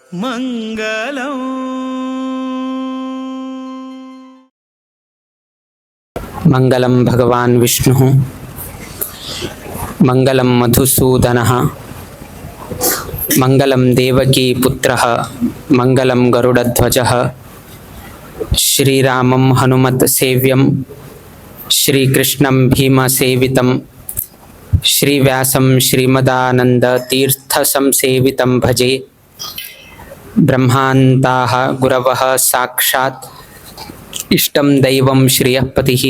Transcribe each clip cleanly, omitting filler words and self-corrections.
मंगलम। मंगलम भगवान विष्णु, मंगलम मधुसूदनः, मंगलम देवकी पुत्रः, मंगलम गरुडध्वजः, श्रीरामं हनुमत सेव्यं, श्रीकृष्णं भीमसेवितं, श्रीव्यासं श्रीमदानंद तीर्थ संसेवितं भजे। ब्रह्मान्ताः गुरवः साक्षात् इष्टं दैवं श्रियःपतिः,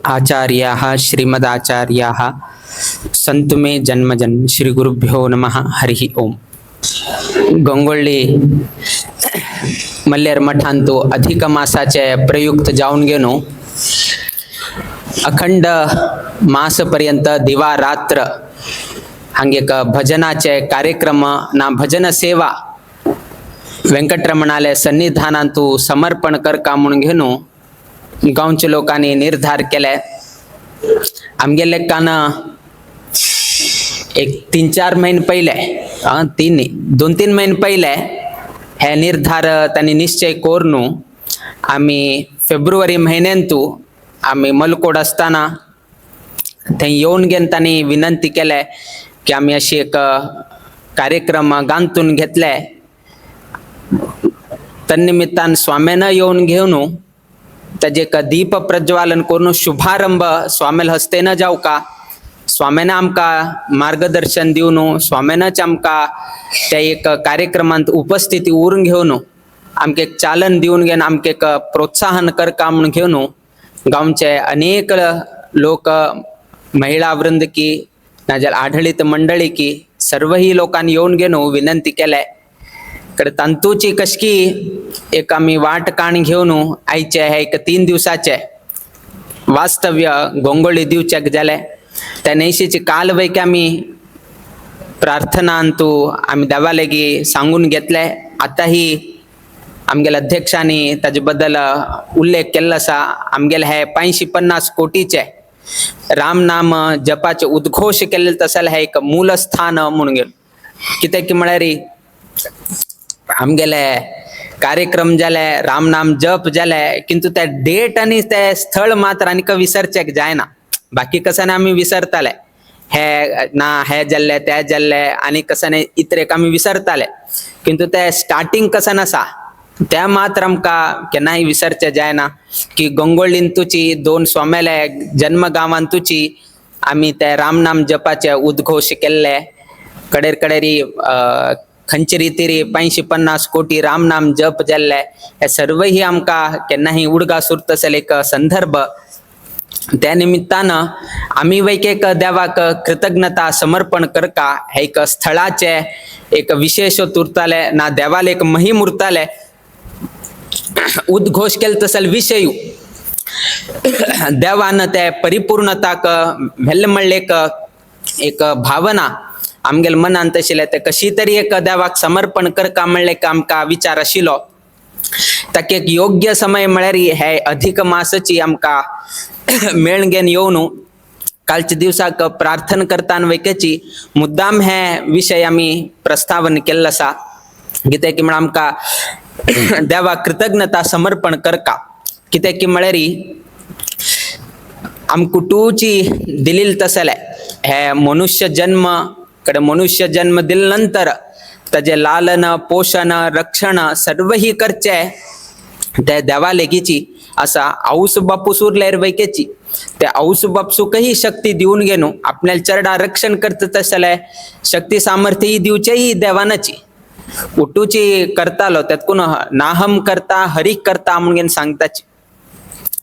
आचार्याः श्रीमदाचार्याः संतु मे जन्मजन्। श्री गुरुभ्यो नमः। हरिः ओम। गंगोळ्ळी मल्लेर मठांतु अधिक मासाचे प्रयुक्त जावन घेवन अखंड मासपर्यंत दिवारात्र हांगे एक भजनाचे कार्यक्रम ना भजन सेवा वेंकटरमणाले सन्निधानांतु समर्पण करका म्हणून घेवन गांवच्या लोकांनी निर्धार केले। आमगेले कान एक 3-4 महिने पहिले, तीन न्ही, 2-3 महिने पहिले हे निर्धार तांणी निश्चय करून आमी फेब्रुवारी म्हयन्यांतू आमी मलकोड आसतना थंय येवन घेवन तांणी विनंती केले की आमी अशी एक कार्यक्रम गांतून घेतले। तन्निमित्तान स्वाम्यान येवन घेवन ताजे एक दीप प्रज्वालन करून शुभारंभ स्वाम्याल हस्ते न जावं का, स्वाम्यान आमकां मार्गदर्शन दिवन स्वाम्यानच आमकां त्या एक कार्यक्रमांत उपस्थिती उरून घेवन आमकां एक चालन दिवन घेवन आमकां एक प्रोत्साहन करका म्हूण घेवन गांवचे अनेक लोक, महिला वृंद की नाजाल्यार आढळीत मंडळी की सर्वही लोकांनी येवन घेवन विनंती केले। कडे तांतूची कशकी एक आमी वाट काण घेवन आयचे हे एक 3 दिवसाचे वास्तव्य गोंगोळी दिवचेक जाले। त्या न्हयशीची काल वैक आमी प्रार्थनांतू आमी देवा लागीं सांगून घेतले। आतांही आमगेल्या अध्यक्षांनी ताजे बद्दल उल्लेख केल्लो आसा। आमगेले हे 550 कोटीचे राम नाम जपाचे उद्घोष केल्ले तसले हे एक मूल स्थान म्हणून घेवन कित्याक की म्हळ्यार आमगेले कार्यक्रम जाले, राम नाम जप जाले, किंतु ते डेट आनी ते स्थळ मात्र आनीक विसरचेक जायना। बाकी कसाने आमी विसरताले, हे ना हे जाल्ले ते जाल्ले आनी कसाने इतरेक आमी विसरताले, किंतु ते स्टार्टिंग कसान आसा ते मात्र आमकां केन्नाय विसरचें जायना की गंगोळ्ळीन तुची 2 स्वाम्याले जन्म गांवान तुची आमी ते राम नाम जपाचे उद्घोष केल्ले। कडेर कडेरी खंयचे रितीरी 550 कोटी राम नाम जप जाल्ले हे सर्वही आमकां केन्नाय उडगास उरता आसले एक संदर्भ। त्या निमित्तान आमी वैक एक देवाक कृतज्ञता समर्पण करका हे एक स्थळाचे एक विशेष उरताले ना देवाले एक महिम उरताले उद्घोष केले तसल विशय देवान ते परिपूर्णताक व्हेल्ले म्हणले एक भावना आमगेले मनांत आशिल्लें ते कशी तरी एक देवाक समर्पण करका म्हणले एक आमकां विचार आशिल्लो। ताका एक योग्य समय म्हळ्यार हे अधिक मासाची आमकां मेळण घेवन येवन कालच्या दिवसाक प्रार्थना करताना वैकेची मुद्दाम हे विशय आमी प्रस्तावन केल्लो आसा। कित्याक की म्हळ्यार आमकां देवाक कृतज्ञता समर्पण करका, कित्याक की म्हळ्यार आमकां कुटूची दिलील तसले हे मनुष्य जन्म कडे मनुष्य जन्म दिल नंतर ताजे लालन पोषण रक्षण सर्वही करचे ते देवा लेगीची आसा। औस बापूस उरल्यार वैकेची ते औस बापसूकही शक्ती दिवन घेवन आपल्याला चरडा रक्षण करता तसले शक्ती सामर्थ्यही दिवचेही देवानाची उठूची करतालो त्यातकून नाहम करता हरी करता म्हणून सांगताची।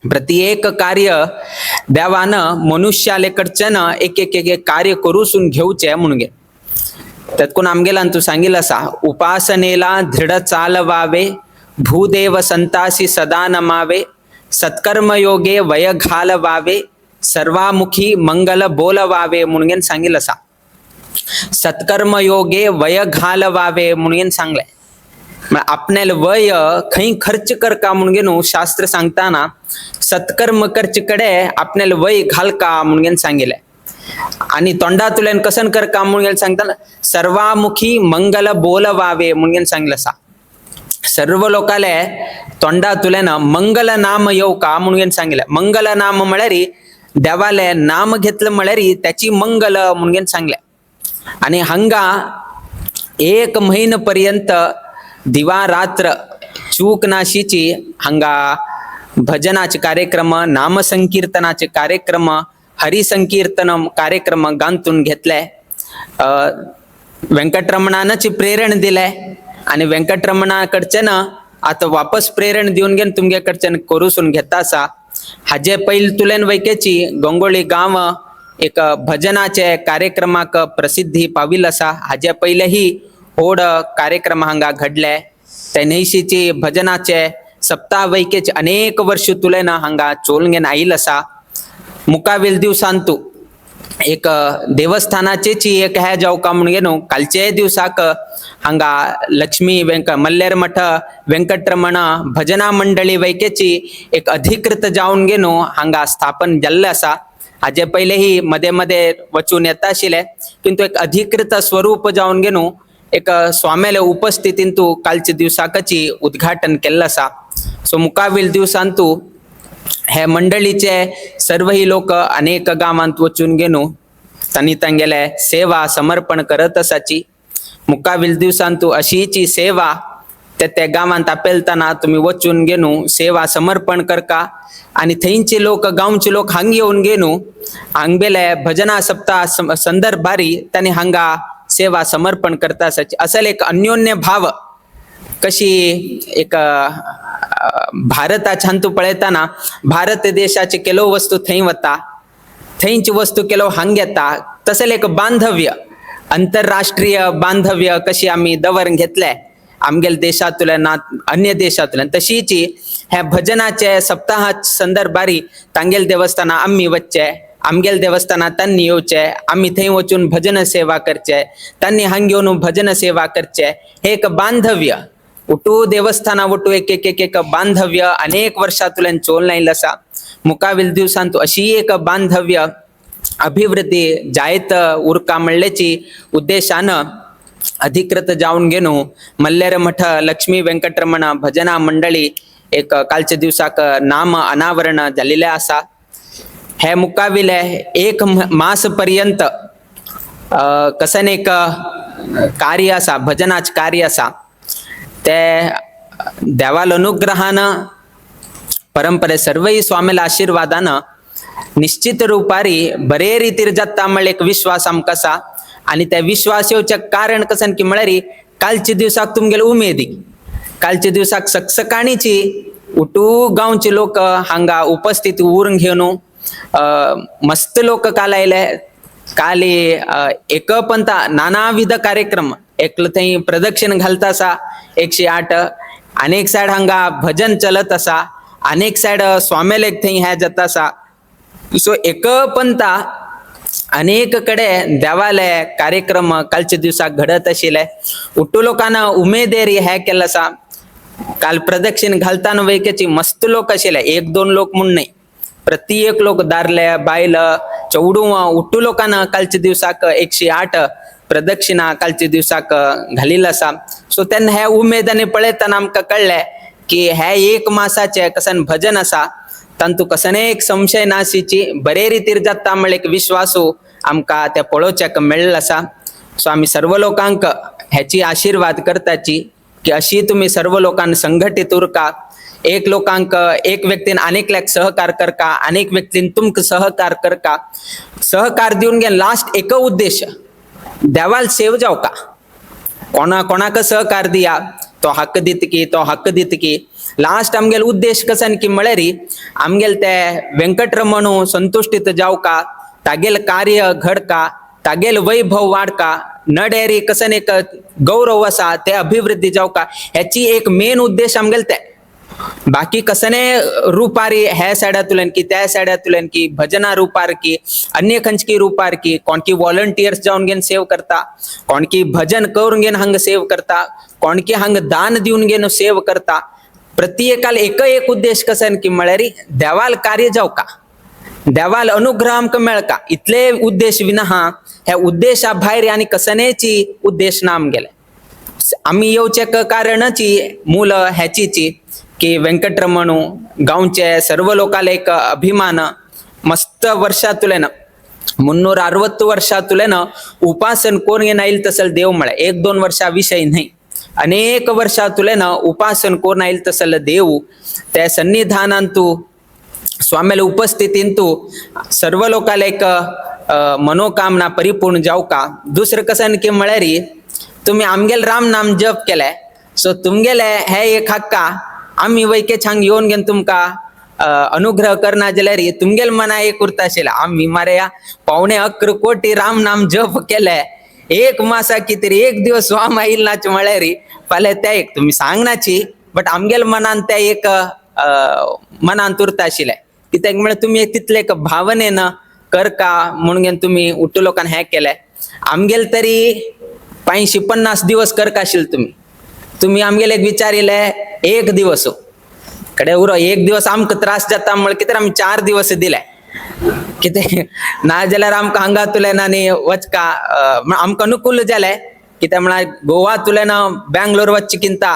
प्रत्येक कार्य देवान मनुष्याले कडच्यान एक एक एक एक कार्य करूसून घेवचे म्हणून घे। त्यातकून आमगेलान तू सांगिल आसा, उपासनेला दृढ चालवावे, भूदेव संतासी सदा नमावे, सत्कर्म योगे वय घालवावे, सर्वामुखी मंगल बोलवावे म्हणून सांगिल आसा। सत्कर्म योगे वय घालवावे म्हणून सांगले। आपल्याला वय खंय खर्च करका म्हणून न्हू शास्त्र सांगताना सत्कर्म करचे कडे आपल्याला वय घालका म्हणून सांगितले। आनी तोंडांतल्यान कसन करका म्हणून सांगता, सर्वामुखी मंगल बोलवावे म्हणून सांगलें आसा. सर्व लोकाले तोंडांतल्यान मंगल नाम येवका म्हणून सांगलें. मंगल नाम म्हळ्यार देवाले नाम घेतलं म्हळ्यार त्याची मंगल म्हणून सांगलें. आनी हांगा एक म्हयनो पर्यंत दिवा रात्र चूक नाशीची हांगा भजनाचे कार्यक्रम, नामसंकीर्तनाचे कार्यक्रम, हरिसंकीर्तन कार्यक्रम गांतून घेतले. व्यंकटरमणानच प्रेरण दिले आनी व्यंकटरमणा कडच्यान आतां वापस प्रेरण दिवन घेवन तुमगे कडच्यान करूसून घेता आसा. हाजे पयलीं तुलेन वैकेची गंगोळी गांव एक भजनाचे कार्यक्रमाक प्रसिद्धी पाविल्लो आसा. हाजे पयलेही व्हड कार्यक्रम हांगा घडले. ते न्हयशीची भजनाचे सप्ताह वैकेचे अनेक वर्ष तुलेन हांगा चोलन घेवन आयिल्लो आसा. मुखावेल दिवसांतू एक देवस्थानाचेची एक हे जावका म्हणून न्हू कालचे दिवसाक हांगा लक्ष्मी मल्लेर मठ व्यंकटरमण भजना मंडळी वैकेची एक अधिकृत जावन न्हू हांगा स्थापन जाल्लें आसा. हाजे पयलेही मदे मदे वचून येता आशिल्ले, किंतु एक अधिकृत स्वरूप जावन न्हू एक स्वाम्याले उपस्थितींतू कालच्या दिवसाकची उद्घाटन केल्लें आसा. सो मुखावेल दिवसांतू हे मंडळीचे सर्वही लोक अनेक गांवांत वचून घेवन तांणी तांगेले सेवा समर्पण करत आसाची. मुखावेल दिवसांतू अशीची सेवा ते त्या गांवांत आपयतना तुमी वचून घेवन सेवा समर्पण करका आनी थंयचे लोक गांवचे लोक हांग येवन घेवन हांगेले भजना सप्ताह संदर्भारी तांणी हांगा सेवा समर्पण करता आसाची. असल एक अन्योन्य भाव कशी एक भारताच्या हातूंत पळयतना भारत देशाचे केलो वस्तू थंय वता, थंयची वस्तू केलो हांग येता, तसलें एक बांधव्य आंतरराष्ट्रीय बांधव्य कशी आमी दवरून घेतले आमगेले देशांतल्यान ना अन्य देशांतल्यान, तशीच हे भजनाचे सप्ताहा संदर्भारी तांगेले देवस्थाना आमी वचचे, आमगेले देवस्थाना तांणी येवचे, आमी थंय वचून भजन सेवा करचे, तांणी हांग येवन भजन सेवा करचे. हे एक बांधव्य उटू देवस्थाना वटू एक एक एक एक बांधव्य अनेक वर्षांतल्यान चोलन आयिल्लें आसा. मुखावेल दिवसांत अशी एक बांधव्य अभिवृद्धी जायत उरका म्हणल्याची उद्देशान अधिकृत जावन घेवन मल्लेर मठ लक्ष्मी व्यंकटरमण भजना मंडळी एक कालच्या दिवसाक नाम अनावरण जाल्लें आसा. हे मुखाविले एक मास पर्यंत कसन एक कार्य आसा, भजनाचें कार्य आसा, ते देवाल अनुग्रहान परंपरे सर्वय स्वामीला आशीर्वादान निश्चित रुपारी बरे रितीर जाता म्हळ्यार एक विश्वास आमकां आसा. आनी त्या विश्वास येवचें कारण कसन की म्हळ्यार कालच्या दिवसाक तुमगेले उमेदी, कालच्या दिवसाक सकसकाणीची उटू गांवचे लोक हांगा उपस्थित उरून घेवन मस्त लोक काल आयले. काल एकपंता नानाविध कार्यक्रम, एकलो थंय प्रदक्षिण घालता आसा 108, अनेक सायड हांगा भजन चलत आसा, अनेक सायड स्वामेलेक थंय हें जाता आसा. सो एकपंता अनेक कडे देवाले कार्यक्रम कालच्या दिवसाक घडत आशिल्ले. उट्टू लोकांना उमेदेरी हें केल्लें आसा. काल प्रदक्षिण घालताना वैकेची मस्त लोक आशिल्ले, एक दोन लोक म्हूण न्हय, प्रत्येक लोक दारले बायल चवडू उट्टू लोकांना कालच्या दिवसाक 108 प्रदक्षिणा कालच्या दिवसाक घालिल्लो आसा. सो तेन्ना हे उमेदानी पळयतना आमकां कळ्ळें की हे एक मासाचें कसन भजन आसा, तांतू कसने एक संशय नासीची बरे रितीर जाता म्हळ्यार एक विश्वासू आमकां ते पळोवच्याक मेळ्ळो आसा. सो आमी सर्व लोकांक हेची आशिर्वाद करताची की अशी तुमी सर्व लोकांक संघटीत उरका, एक लोकांक एक व्यक्तीन आनेकल्याक सहकार करका, अनेक व्यक्तीन तुमकां सहकार करका, सहकार दिवन घे लास्ट एक उद्देश देवाल सेव जावका. कोणा कोणाक सहकार दिया तो हक्क दितकी, तो हक्क दितकी, लास्ट आमगेलो उद्देश कसन की म्हळ्यार आमगेले ते व्यंकटरमण संतुश्टीत जावका, तागेल कार्य घडका, तागेल वैभव वाडका, नडेरी कसन एक गौरव आसा ते अभिवृद्धी जावका, हेची एक मेन उद्देश आमगेले ते. बाकी कसने रुपारी हे सायडांतल्यान की त्या सायडांतल्यान की भजना रुपार की अन्य खंयची रुपार की कोणकी वॉलंटियर्स जावन घेवन सेव करता, कोणकी भजन करून घेवन हांगा सेव करता, कोणकी हांगा दान दिवन घेवन सेव करता. प्रत्येकाल एक एक उद्देश कसन की म्हळ्यार देवाल कार्य जावका. देवाल अनुग्रह आमकां मेळका इतले उद्देश विना हा. ह्या उद्देशा भायर आनी कसनेची उद्देश ना आमगेले. आमी येवचे कारणची मूल ह्याचीची की व्यंकटरमणू गांवचे सर्व लोकांना एक अभिमान. मस्त वर्षातुल्यान 360 वर्षातुल्यान उपासन कोण येईल तसल देव म्हळ्यार 1-2 वर्षा विषय नाही, अनेक वर्षातुल्यान उपासन कोण येईल तसल देव. त्या सन्निधानांतू स्वाम्याला उपस्थितींतू सर्व लोकांना एक मनोकामना परिपूर्ण जाऊ का. दुसरं कसं की म्हळ्यार तुम्ही आमगेल राम नाम जप केलाय सो तुमगेले हे एक हक्का आमी वैके छांग येवन घेवन तुमकां अनुग्रह करना जाल्यार तुमगेल मना एक उरता आशिल्लें आमी मारे 10.75 कोटी राम नाम जप केले एक मासा कितें एक दिवस स्वाम आयल नाच म्हळ्यार फाल्यां त्या एक तुमी सांगनाची बट आमगेल मनान त्या एक मनान उरता आशिल्लें कित्याक म्हळ्यार तुमी तितले एक भावनेन करका म्हणून घेवन तुमी उट्टू लोकान हें केलें. आमगेल तरी 550 दिवस करका आशिल्ले तुमी तुमी आमगेले एक विचारिले एक दिवस कडे उरो एक दिवस आमकां त्रास जाता म्हळ्यार कितें आमी 4 दिवस दिले कितें ना जाल्यार आमकां हांगा तुल्यान आनी वचका आमकां अनुकूल जालें कित्याक म्हळ्यार गोवा तुल्यान बँगलोर वचचे किंता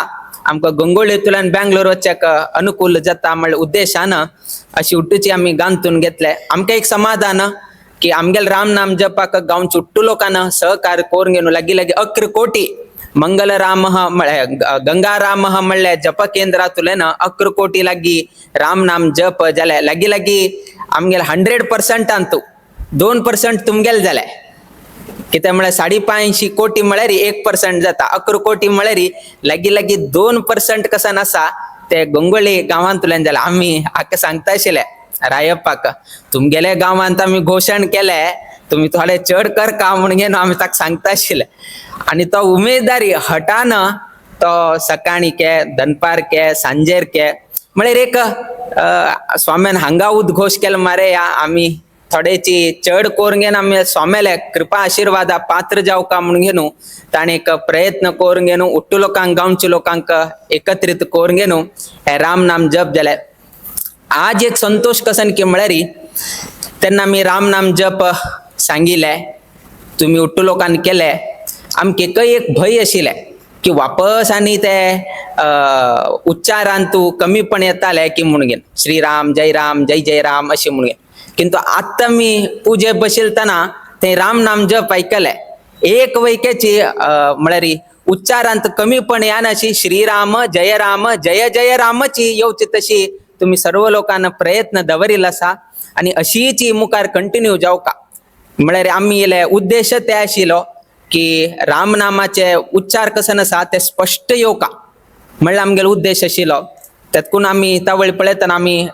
आमकां गंगोळी तुल्यान बँगलोर वचच्याक अनुकूल जाता म्हळ्यार उद्देशान अशी उट्टूची आमी गांतून घेतले. आमकां एक समाधान की आमगेल राम नाम जपाक गांवच्या उट्टू लोकांना सहकार करून घेवन लागीं लागीं 11 कोटी मंगल राम म्हळ्यार गंगाराम म्हणल्यार जप केंद्रातुल्यान 11 कोटी लागीं राम नाम जप जाले. लागीं लागीं आमगेले 100% 2% तुमगेले जाले कित्याक म्हळ्यार 5.5 कोटी म्हळ्यार 1% जाता. 11 कोटी म्हळ्यार लागीं लागीं 2% कसान आसा ते गंगोळी गांवांतल्यान जाले. आमी हाका सांगता आशिल्ले रायप्पाक तुमगेले गांवांत आमी घोशण केले तुमी थोडे चड करका म्हणून घेवन आमी ताका सांगता आशिल्ले. आनी तो उमेददारी हटान तो सकाळी के दनपार के सांजेर के म्हळ्यार एक स्वाम्यान हांगा उद्घोश केलो मारे या आमी थोडेची चड करून घेवन आमी स्वाम्याले कृपा आशिर्वादा पात्र जावका म्हणून घेवन ताणें एक प्रयत्न करून घेवन उट्टू लोकांक गांवच्या लोकांक एकत्रीत करून घेवन हे राम नाम जप जाले. आज एक संतोष कसन की म्हळ्यार तेन्ना आमी राम नाम जप सांगिल्लें तुमी उट्टू लोकांनी केले आमकां एक भंय आशिल्लें की वापस आनी ते उच्चारांतू कमीपण येताले की म्हणून घेवन श्री राम जय राम जय जय राम अशें म्हणून घेवन. किंतु आतां आमी पुजे बशिलतना ते राम नाम जप आयकले एक वैक्याची म्हळ्यार उच्चारांत कमीपण येनाशी श्रीराम जय राम जय जय रामची येवची तशी तुमी सर्व लोकांना प्रयत्न दवरिल्लो आसा आनी अशीच मुखार कंटिन्यू जावका. म्हळ्यार आमी येयले उद्देश ते आशिल्लो की रामनामाचे उच्चार कसन आसा ते स्पश्ट येवका म्हळ्यार आमगेलो उद्देश आशिल्लो. तेतकून आमी तावळ पळयतना आमी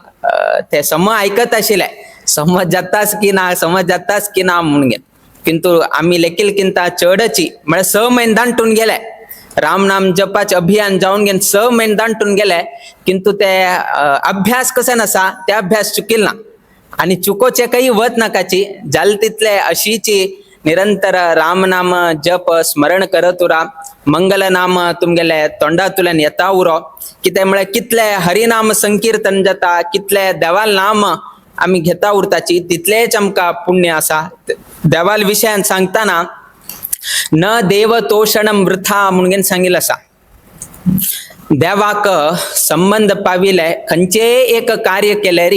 ते सम आयकत आशिल्ले समज जाताच की ना समज जाताच की ना म्हणून घेवन. किंतु आमी लेखील किंता चडची म्हळ्यार 6 म्हयने दांटून गेले रामनाम जपाचे अभियान जावन घेवन 6 म्हयने दांटून गेले. किंतु ते अभ्यास कसन आसा ते अभ्यास चुकील ना आनी चुकोचे काही वत नाकाची जाल तितले अशीची निरंतर रामनाम जप स्मरण करत उरा मंगल नाम तुमगेले तोंडातुल्यान येता उरो. कितें म्हळ्यार कितले हरिनाम संकीर्तन जाता कितले देवाल नाम आमी घेता उरताची तितलेच आमकां पुण्य आसा. देवाल विशयान सांगतना न देव तोषणम वृथा म्हणून सांगिल्लें आसा. देवाक संबंध पाविले खंयचेय एक कार्य केल्यार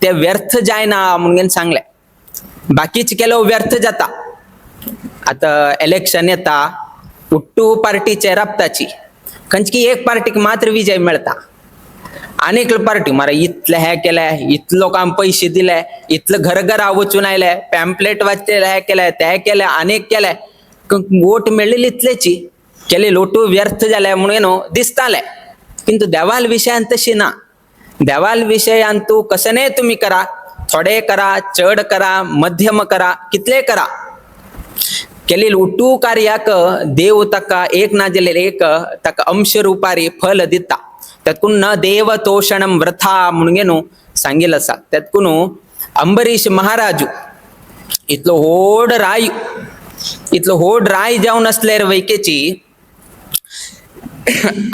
ते व्यर्थ जायना म्हणून सांगलें. बाकीच केलो व्यर्थ जाता. आतां इलेक्शन येता उट्टू पार्टीचे राबताची खंयची एक पार्टीक मात्र विजय मेळटा आनीक पार्टी मारे इतलें हें केलें इतले लोकांक पयशे दिले इतले घर घरा वचून आयले पॅम्पलेट वाचले हें केलें तें केलें आनीक केलें वोट मेळ्ळी इतलेची केले लोटू व्यर्थ जाले म्हणून न्हू दिसताले. किंतु देवाल विशयान तशी ना. देवाल विशयान तूं कसनेय तुमी करा थोडे करा चड करा मध्यम करा कितले करा केले उट्टू कार्याक देव ताका एक ना जाल्यार एक ताका अंश रुपारी फल दिता. तेतकून न देव तोषणम व्रथा म्हणून न्हू सांगिल्लें आसा. तेतकून अंबरीश महाराजू इतलो व्हड राय इतलो व्हड राय जावन आसल्यार वैकेची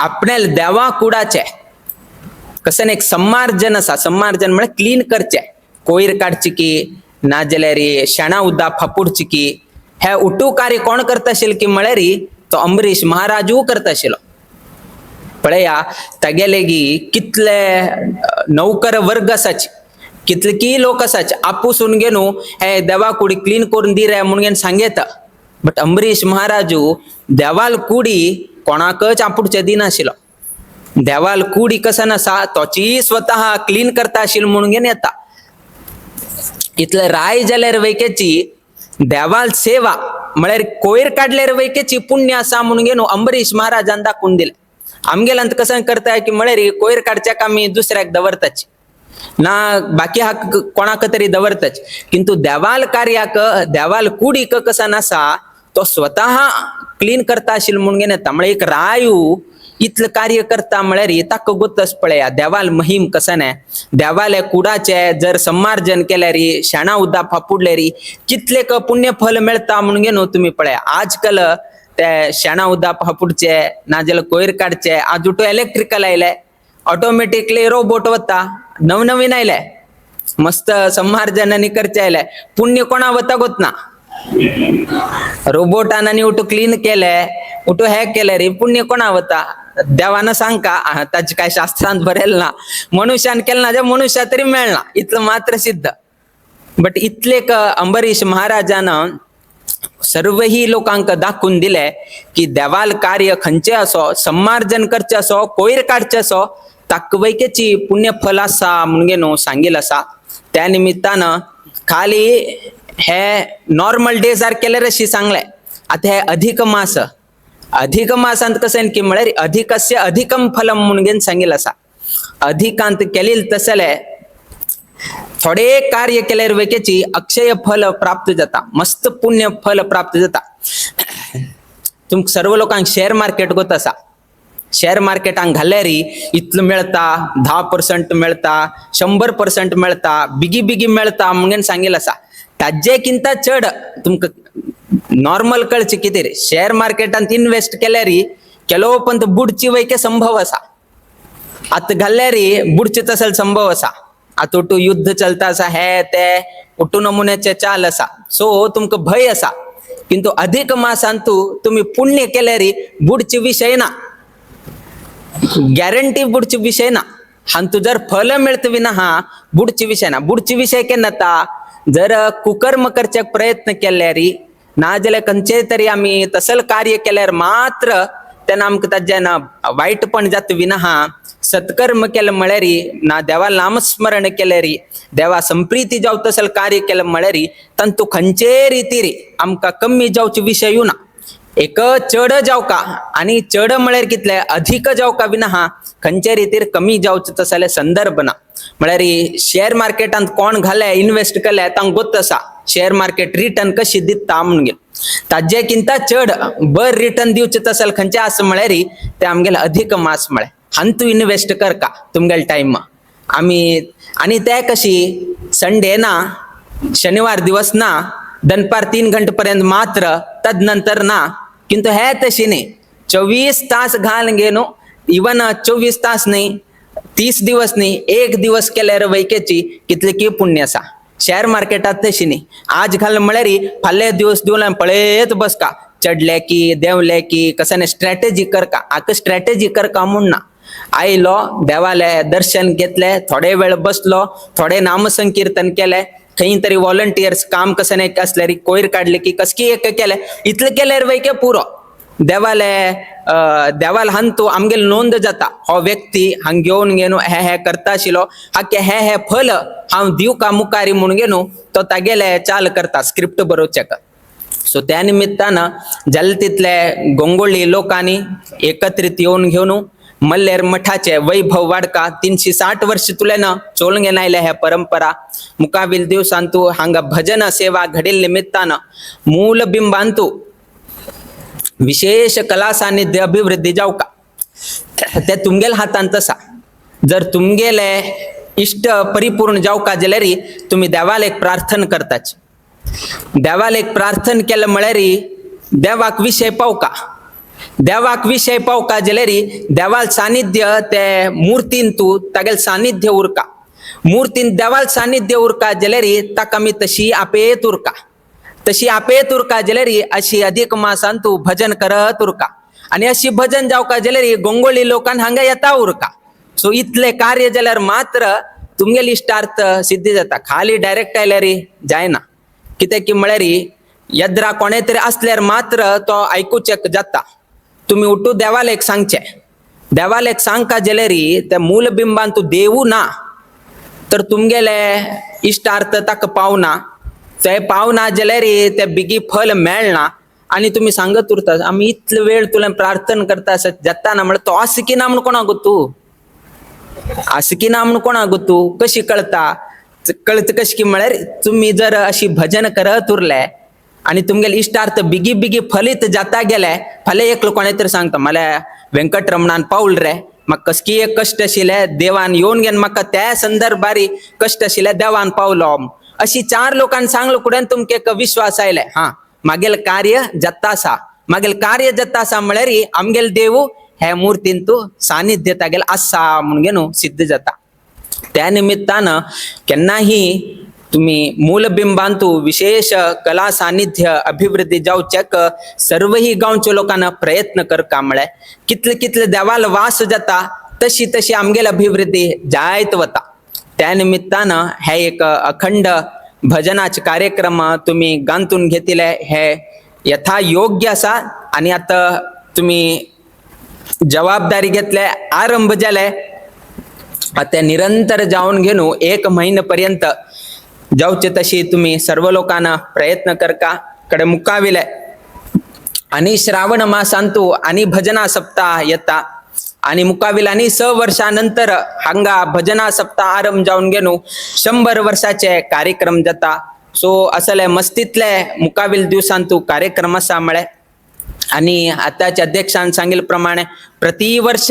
आपल्या देवा कुडाचे कसन एक सम्मार्जन आसा. सम्मार्जन म्हळ्यार क्लीन करचें कोयर काडची की ना जाल्यार शेणा उद्दा फापुडची की हे उटू कार्य कोण करता आशिल्लो की म्हळ्यार तो अंबरीश महाराजू करता आशिल्लो. पळया तागेलेगी कितले नौकर वर्ग आसाची, कितले की लोक आसाचे आपूसून घेवन हे देवा कुडी क्लीन करून दी रे म्हणून सांगता. बट अंबरीश महाराजू देवाल कुडी कोणाकच आपुडचे दिनाशिल्लो. देवाल कुडी कसा आसा तोची स्वतः क्लीन करता आशिल्लो म्हणून घेवन येता. इतले राय जाल्यार वैकेची देवाल सेवा म्हळ्यार कोयर काडल्यार वैकेची पुण्य आसा म्हणून घेवन अंबरीश महाराजान दाखोवन दिलें. आमगेल्यान कसं करताय की म्हळ्यार कोयर काडच्याक आमी दुसऱ्याक दवरताची ना बाकी हा कोणाक तरी दवरताच, किंतु देवाल कार्याक देवाल कुडीक कसा नासा तो स्वतः क्लीन करता आशिल्लो म्हणून घेवन येता. म्हळ्यार एक रायू इतलें कार्य करता म्हळ्यार ताका गोतस पळया देवाल महिम कसं न्हय. देवाले कुडाचे जर सम्मार्जन केल्यार शेणा उद्दा फापुडल्यार कितले पुण्य फल मेळता म्हणून घेवन तुमी पळया. आजकाल ते शेणा उद्दा फापुडचे नाजाल्यार कोयर काडचे आज उठो इलेक्ट्रिकल आयले, ऑटोमॅटिकली रोबोट वता, नवनवीन आयले, मस्त सम्मार्जन आनी करचे आयले. पुण्य कोणा वता गोत ना, रोबोटान आनी उठो क्लीन केले उठो हे केले रे पुण्य कोणा वता. देवान सांगका ताचे काय शास्त्रांत बरयल ना, मनुष्यान केलं ना जे मनुष्या तरी मेळना इतलं मात्र सिद्ध. बट इतले अंबरीश महाराजान सर्वही लोकांक दाखोवन दिले की देवाल कार्य खंयचे असो सम्मार्जन करचे असो कोयर काडचे असो ताकवैकेची पुण्यफल आसा म्हणून न्हू सांगील आसा. त्या निमित्तान खाली हे नॉर्मल डेजार केल्यार अशी सांगले. आतां हे अधिक मास, अधिक मासांत कसं की म्हळ्यार अधिकस्य अधिकम फलम म्हणून सांगील आसा. अधिकांत केलील तसले थोडे कार्य केल्यार वेकेची अक्षय फल प्राप्त जाता, मस्त पुण्य फल प्राप्त जाता. तुमकां सर्व लोकांक शेअर मार्केट गोत आसा. शेअर मार्केटांक घाल्यार इतलो मेळता, 10% मेळता, 100% मेळता, बिगी बिगी मेळता म्हणून सांगील आसा. ताजे किंता चड तुमकां नॉर्मल कळचे कितें रे, शेअर मार्केटांत इन्वेस्ट केल्यार केलो पण बुडची वैके संभव आसा. आतां घाल्यार बुडचे तसल संभव आसा. आतां उठू युद्ध चलता आसा, हे ते उठू नमुन्याचे चाल आसा, सो तुमकां भंय आसा. किंतु अधिक मासांतू तुमी पुण्य केल्यार बुडचे विशय ना, गॅरंटी बुडचे विशय ना. हांतू जर फल मेळत विना हा बुडचे विशय ना. बुडचे विशय केन्ना येता, जर कुकर्म करच्याक प्रयत्न केल्यार ना जाल्यार खंयचे तरी आमी तसल कार्य केल्यार मात्र तेन्ना आमकां ताजें ना वायटपण जाता विना हा. सत्कर्म केलें म्हळ्यार ना देवा नामस्मरण केल्यार देवा संप्रीती जावं तसल कार्य केलें म्हळ्यार तांतू खंयचे रितीर आमकां कमी जावचे विशयूय ना. एक चड जावका आनी चड म्हळ्यार कितले अधिक जावका विना हा खंयचे रितीर कमी जावचो तसले संदर्भ ना. म्हळ्यार शेअर मार्केटांत कोण घाले इन्वेस्ट केले तांकां गोत आसा शेअर मार्केट रिटर्न कशी दिता म्हणून. ताजे किंता चड बर रिटर्न दिवचे तसल खंयचे आसा म्हळ्यार ते आमगेले अधिक मास म्हळ्यार हांतू इन्वेस्ट करका तुमगेले टायम आमी. आनी ते कशी संडे ना, शनिवार दिवस ना, दनपार 3 घंटे पर्यंत मात्र, तदनंतर ना. किंतु हे तशी न्ही, 24 तास घाल गे न्हू, इवन 24 तास न्ही, 30 दिवस न्ही, एक दिवस केल्यार वैकेची कितले की पुण्य आसा. शेअर मार्केटात तशी न्ही, आज घाल म्हळ्यार फाल्यां दिवस दिवन पळयत बसका चडले की देंवले की कसाने स्ट्रॅटेजी करका. आका स्ट्रॅटेजी करका म्हूण ना, आयलो देवाले दर्शन घेतले, थोडे वेळ बसलो, थोडे नामसंकीर्तन केले, खंय तरी वॉलंटियर्स काम कसं नाही असल्यार कोयर काडले की कसकी एक केले, इतले केल्यार वैके पुरो. देवाले देवाल हांतू आमगेले नोंद जाता हो व्यक्ती हांग घेवन घेवन हे हे करता आशिल्लो, हाके हे हे फल हांव दिवका मुखारी म्हणून घेवन तो तागेले चाल करता स्क्रिप्ट बरोवच्याक. सो त्या निमित्तान जाले तितले गोंगोळी लोकांनी एकत्रित येवन घेवन मल्लेर मठाचे वैभव वाडका 360 वर्ष तुल्यान चोलून आयले हे परंपरा. मुकाबिल दिवसांतू हांगा भजन सेवा घडिल्ले निमित्तान मूल बिंबांतू विशेष कला सानिध्य अभिवृद्धी जावका ते तुमगेले हातांत आसा. जर तुमगेले इश्ट परिपूर्ण जावका जाल्यार तुमी देवाक एक प्रार्थना करताच. देवाक एक प्रार्थना केलें म्हळ्यार देवाक विशय पावका, देवाक विशय पावका जाल्यार देवाल सानिध्य ते मुर्तीन तूं तागेले सानिध्य उरका. मूर्तीन देवाल सानिध्य उरका जाल्यार ताका आमी तशी आपेत उरका, तशी आपेत उरका जाल्यार अशी अधिक मासान तूं भजन करत उरका आनी अशी भजन जावका जाल्यार गोंगोळी लोकान हांगा येता उरका. सो इतले कार्य जाल्यार मात्र तुमगेली इश्टार्थ सिद्धी जाता. खाली डायरेक्ट आयल्यार जायना. कित्याक की म्हळ्यार यद्रा कोणे तरी आसल्यार मात्र तो आयकुचेक जाता. तुमी उठू देवालेक सांगचे, देवालेक सांगका जाल्यार त्या मूल बिंबान तूं देवू ना तर तुमगेले इश्टार्थ ताका पावना, ते पावना जाल्यार ते बेगी फल मेळना. आनी तुमी सांगत उरता आमी इतलो वेळ तुला प्रार्थना करता आसत जाता ना म्हळ्यार तो आसा की ना म्हूण कोणाक तूं आसा की ना म्हूण कोणाक तूं कशी कळता, कळत कशी की म्हळ्यार तुमी जर अशी भजन करत उरले आनी तुमगेले इश्टार्थ बेगी बेगी फलीत जाता गेले. फाल्यां एकलो कोणे तरी सांगता मला व्यंकटरमणान पावल रे, म्हाका कसकी एक कश्ट आशिल्ले देवान येवन घेवन म्हाका त्या संदर्भारी कश्ट आशिल्ले देवान पावलो. अशी चार लोकांनी सांगलो कुडेन तुमकां एक विश्वास आयले हा मागेल कार्य जाता आसा, मागेल कार्य जाता आसा म्हळ्यार आमगेल देव हे मूर्तीन तूं सानिध्य तागेल आसा म्हणून न्हू सिद्ध जाता. त्या निमित्तान केन्नाही तुम्ही मूलबिंबांतू विशेष कला सानिध्य अभिवृद्धी जावच्याक सर्वही गांवच्या लोकांना प्रयत्न करका म्हळ्यार कितले कितले देवाल वास जाता तशी तशी आमगेल अभिवृद्धी जायत वता. त्या निमित्तान हे एक अखंड भजनाचे कार्यक्रम तुम्ही गांतून घेतले हे यथा योग्य आसा. आनी आतां तुम्ही जबाबदारी घेतले आरंभ जाले आतां निरंतर जावन घेवन एक म्हयनो पर्यंत जावचे तशी तुम्ही सर्व लोकांना प्रयत्न करका कडे मुकाविले. आणि श्रावण मासांतू आणि भजना सप्ताह येता आणि मुकाविल आणि 6 वर्षानंतर हांगा भजना सप्ताह आरंभ जावन घेवन 100 वर्षाचे कार्यक्रम जाता. सो असले मस्तीतले मुकाविल दिवसांतू कार्यक्रम आसा म्हळ्यार. आणि आताच्या अध्यक्षान सांगितले प्रमाणे प्रतिवर्ष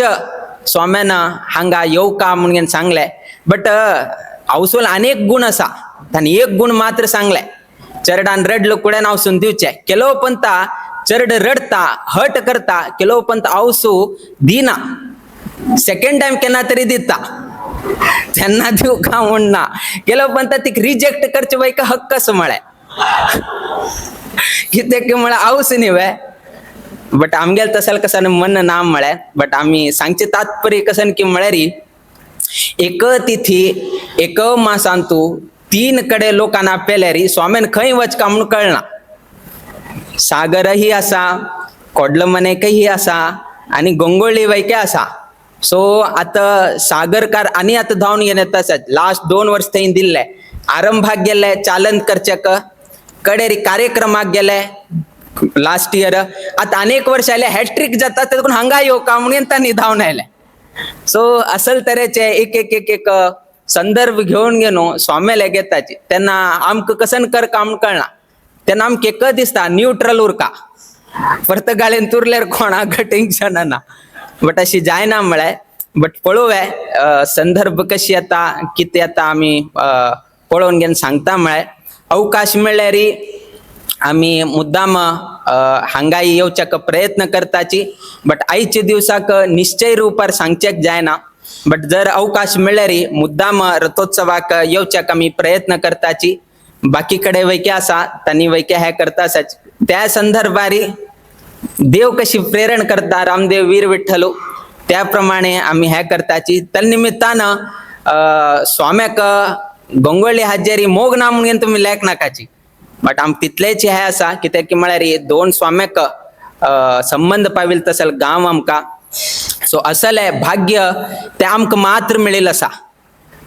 स्वाम्यान हांगा येवका म्हणून सांगले. बट हावसूल अनेक गुण आसा, तांणी एक गुण मात्र सांगले चरडान रडलो कुड्यान हावसून दिवचे केलो पंता चरड रडता हट करता केलो पंत आवसू दिना, सेकंड टायम केन्ना तरी दिता तेन्ना दिवका म्हूण ना केलो पंता तिका रिजेक्ट करचे बायका हक्क असो म्हळ्यार कित्याक म्हळ्यार आवस न्ही वे. बट आमगेले तसले कसं मन ना म्हळ्यार. बट आमी सांगचे तात्पर्य कसं की म्हळ्यार एक तिथी एक मासांतू 3 कडे लोकांना पेल्यारी स्वाम्यान खंय वचका म्हूण कळना. सागरही आसा, कोडलमनेकही आसा आनी गोंगोळी वैके आसा. सो आतां सागरकार आनी आतां धांवन घेवन येता आसात. लास्ट 2 वर्स थंय दिल्ले आरंभाक गेले चालन करचेक कडेरी कार्यक्रमाक गेले लास्ट इयर. आतां अनेक वर्ष आयले हॅट्रीक जाता तेतून हांगा येवका म्हणून तांणी धांवन आयले. सो असल तरेचे एक एक एक एक संदर्भ घेवन घेवन स्वाम्याले घेताची तेन्ना आमकां कसन करका म्हूण कळना. तेन्ना आमकां एक दिसता न्यूट्रल उरका परत गाळेन तुरल्यार कोणाक टेन्शन ना. बट अशी जायना म्हळ्यार. बट पळोवया संदर्भ कशी येता कितें येता आमी पळोवन घेवन सांगता म्हळ्यार. अवकाश मेळ्ळ्यार आमी मुद्दाम हांगाय येवच्याक प्रयत्न करताची. बट आयच्या दिवसाक निश्चय रुपार सांगचेक जायना. बट जर अवकाश मेळ्ळ्यार मुद्दाम रथोत्सवाक येवच्याक आमी प्रयत्न करताची. बाकी कडे वैके आसा तांणी वैके हे करता आसा त्या संदर्भारी देव कशी प्रेरण करता रामदेव वीर विठ्ठलो त्या प्रमाणे आमी हे करताची. तन्निमित्तान स्वाम्याक गोंगोळी हाजेरी मोग ना म्हणून तुमी लेख नाकाची. बट आम तितलेच हे आसा कित्याक की म्हळ्यार 2 स्वाम्याक संबंद पाविल तसल गांव आमकां. सो असले भाग्य ते आमकां मात्र मेळिल्लें आसा.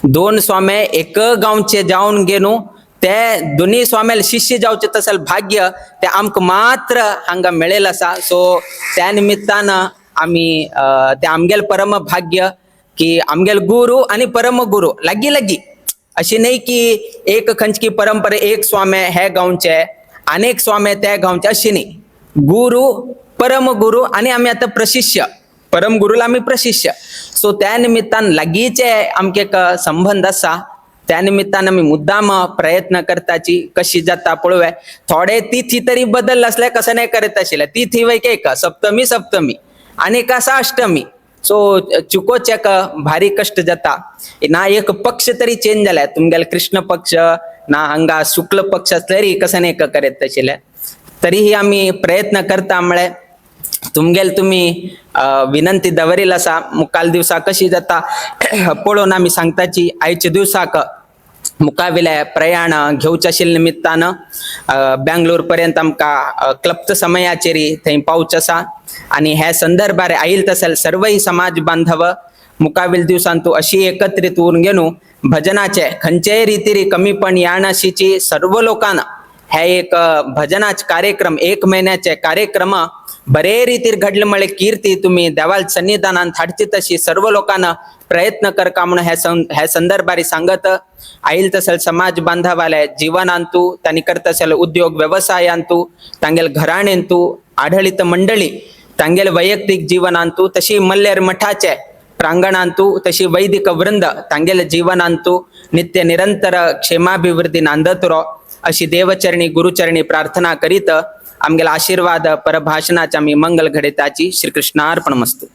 2 स्वामे एक गांवचे जावन घेवन ते दोनी स्वाम्याले शिष्य जावचे तसल भाग्य ते आमकां मात्र हांगा मेळिल्लें आसा. सो त्या निमित्तान आमी ते आमगेले परम भाग्य की आमगेले गुरू आनी परम गुरू लागीं लागीं अशी न्ही की एक खंयची परंपरा एक स्वामे हे गांवचे अनेक स्वामे त्या गांवचे अशी न्ही. गुरू परम गुरू आनी आमी आतां प्रशिष्य परम गुरूला आमी प्रशिष्य. सो त्या निमित्तान लागींचे आमचे एक संबंद आसा. त्या निमित्तान आमी मुद्दाम प्रयत्न करताची कशी जाता पळोवया. थोडे तिथी तरी बदल आसले कसं नाही करत आशिल्ले तिथी वैके एक सप्तमी सप्तमी आनी एक आसा अष्टमी. सो चुकोच्याक भारी कश्ट जाता. ना एक पक्ष तरी चेंज जाले तुमगेले कृष्ण पक्ष ना हांगा शुक्ल पक्ष तरी कसं एक करीत आशिल्ले तरीही आमी प्रयत्न करता म्हळ्यार तुमगेल तुमी विनंती दवरील आसा. मुखाल दिवसा कशी जाता पळोवन आमी सांगताची. आयच्या दिवसाक मुखावेले प्रयाण घेवचे आशिल्ले निमित्तान बेंगलोर पर्यंत आमकां क्लप्त समयाचेर थंय पावचें आसा. आनी ह्या संदर्भार आयल तशें सर्वय समाज बांधव मुखावेल दिवसांत तूं अशी एकत्रीत उरून घेवन भजनाचे खंयचेय रितीरी कमीपण याणाशीची सर्व लोकांना हे एक भजनाचे कार्यक्रम एक महिन्याचे कार्यक्रम बरे रितीर घडले म्हळे कीर्ती तुम्ही देवाल सन्निधानान हाडची तशी सर्व लोकांना प्रयत्न करका म्हणून ह्या संदर्भारी सांगत आईल तसल समाज बांधवाले जीवनांतू तांणी करत आशिल्ले उद्योग व्यवसायांतू तांगेल घराणेंतू आढळीत मंडळी तांगेल वैयक्तिक जीवनांतू तशी मल्लेर मठाचे प्रांगणांतू तशी वैदिक वृंद तांगेल जीवनांतू नित्य निरंतर क्षेमाभिवृद्धी नांदतरो अशी देवचरणी गुरुचरणी प्रार्थना करीत आमगेला आशीर्वाद परभाषणाच्या आमी मंगल घडयताची. श्रीकृष्णार्पणमस्तु.